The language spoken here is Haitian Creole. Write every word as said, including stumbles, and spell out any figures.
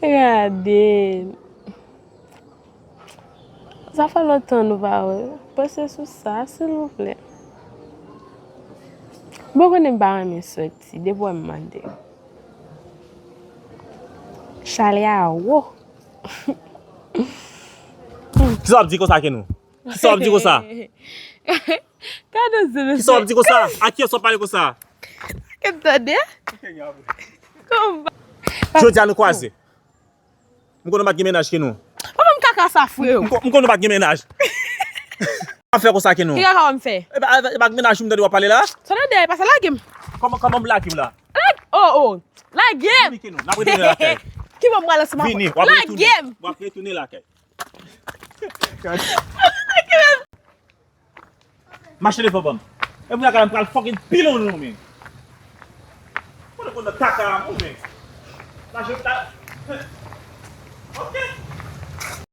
Gade. Sa fè lontan nou pa wè. Panse sou sa, silvouplè. Bon, konnen m pa renmen sòti, depi w wè m mande. Chalè a wo. Kisa w ap di konsa, Kenou? Kisa w ap di konsa? Gade zye mesye. Kisa w ap di konsa? A kiyès w ap pale konsa? Ke tande? Konba. Jodi a nou kwaze. M konnen w pa t gen mennaj, Kenou. Pa fè m kaka sa, freo. M kon- m konnen w pa t gen mennaj. W ap fè konsa, Kenou. Ki kaka w ap fè? E pa, e pa, e pa k mennaj ou m tande w ap pale la? Sa tande, e pa sa lage m. Kòman, kòman m lage w la? Lage, oh, oh. Lage m. Vini, Kenou, n ap retounen lakay. Ki bon m pral ansanm avè w? Vini, w ap retounen. Lage m. W ap retounen lakay. Mache devan ban m. E pou lakay m pral fucking pile w nan men. Mwen konn nan kaka a mwen men. Mache ta.